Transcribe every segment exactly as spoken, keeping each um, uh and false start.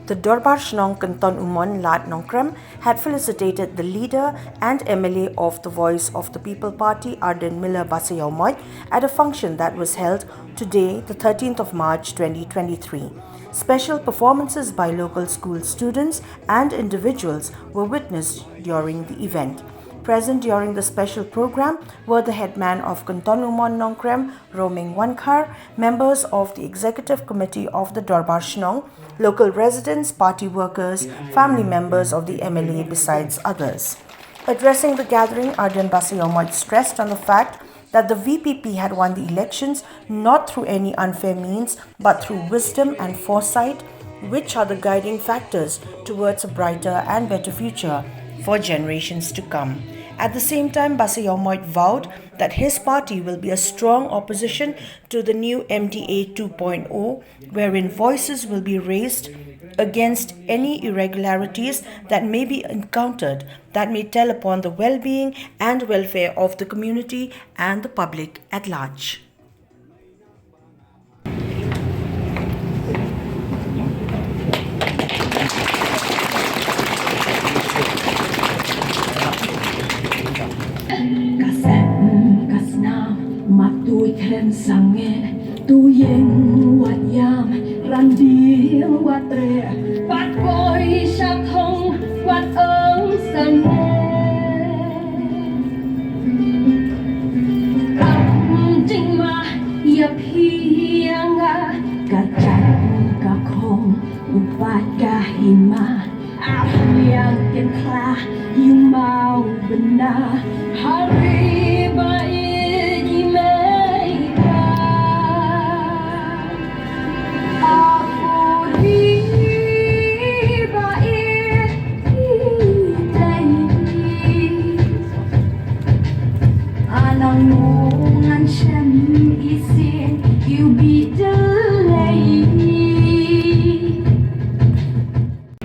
The Dorbar Shnong Kynton Umon Lad Nongkrem had felicitated the leader and M L A of the Voice of the People Party, Ardent Miller Basaiawmoit, at a function that was held today, the thirteenth of March twenty twenty-three. Special performances by local school students and individuals were witnessed during the event. Present during the special program were the headman of Kynton Umon Nongkrem, Roming Wankhar, members of the executive committee of the Dorbar Shnong, local residents, party workers, family members of the M L A, besides others. Addressing the gathering, Ardent Basaiawmoit stressed on the fact that the V P P had won the elections not through any unfair means, but through wisdom and foresight, which are the guiding factors towards a brighter and better future for generations to come. At the same time, Basaiawmoit vowed that his party will be a strong opposition to the new M D A two point oh, wherein voices will be raised against any irregularities that may be encountered that may tell upon the well-being and welfare of the community and the public at large. Ka sem ka snam, ma tui khlem sangeh, tu ïeng wat ïam, ran ding wat treh, pat poi sha thong wat ong sangeh. Kam jingma ïa phi ïa nga, ka jait ka khong, u pat ka hima. Ah, ïa ken khla, ïa ma u bna, ha ri ba ïeit i mei ka. Ah, ri ba ïeit i tei. Anang ngan shem isin, you be delayed.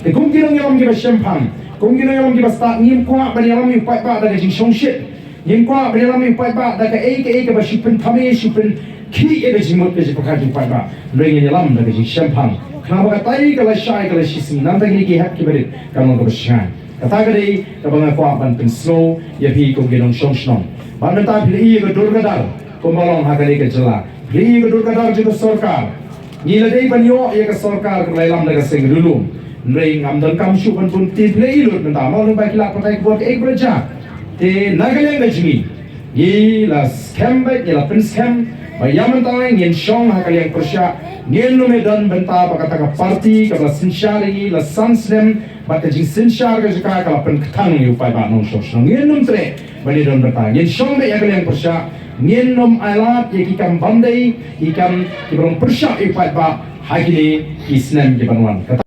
Te kum ki nongïalam kiba shemphang, kum ki nongïalam kiba stad, ngim kwah ban ïalam ïa u paidbah da ka jingshongshit. Ngim kwah ban ïalam ïa u paidbah da kaei kaei kaba shu pynthame, shu pynkhih ïa ka jingmut ka jingpyrkhat jong u paidbah. Hynrei ngin ïalam da ka jingshemphang. Khnang ba katai ka lashai ka lashisngi, nangta kine ki hep kiba rit kan long kaba shngaiñ. Kata ka dei kaba nga kwah ban pynsngew ïa phi kum ki nongshong shnong. Bad mynta phi la ïohi ïa ka dur ka dar kumba long ha kane ka jylla. Phi la ïohi ïa ka dur ka dar jong ka sorkar. Ngi la dei ban ïoh ïa ka sorkar kaba la ïalam da ka seng rilum. Hynrei ngam donkam shuh ban bun, te phi la ïohi lut mynta, mo, lyngba ki lad pathai khubor kaei kaba la jia. Te na ka liang ka jong ngi, ngi la skhem beit, ngi la pynskhem ba ïa mynta ngin shong ha ka liang pyrshah, ngin ym don bynta ba kata ka party kaba la synshar ïa ngi la san snem, bad ka jingsynshar ka jong ka ka la pynkthang ïa u paidbah nongshong shnong. Ngin ym treh ban ïadon bynta. Ngin shong beit ha ka liang pyrshah, ngin ym ailad ïa ki kam bym dei, ki kam kiba long pyrshah ïa u paidbah ha kine ki snem ki ban wan. Kata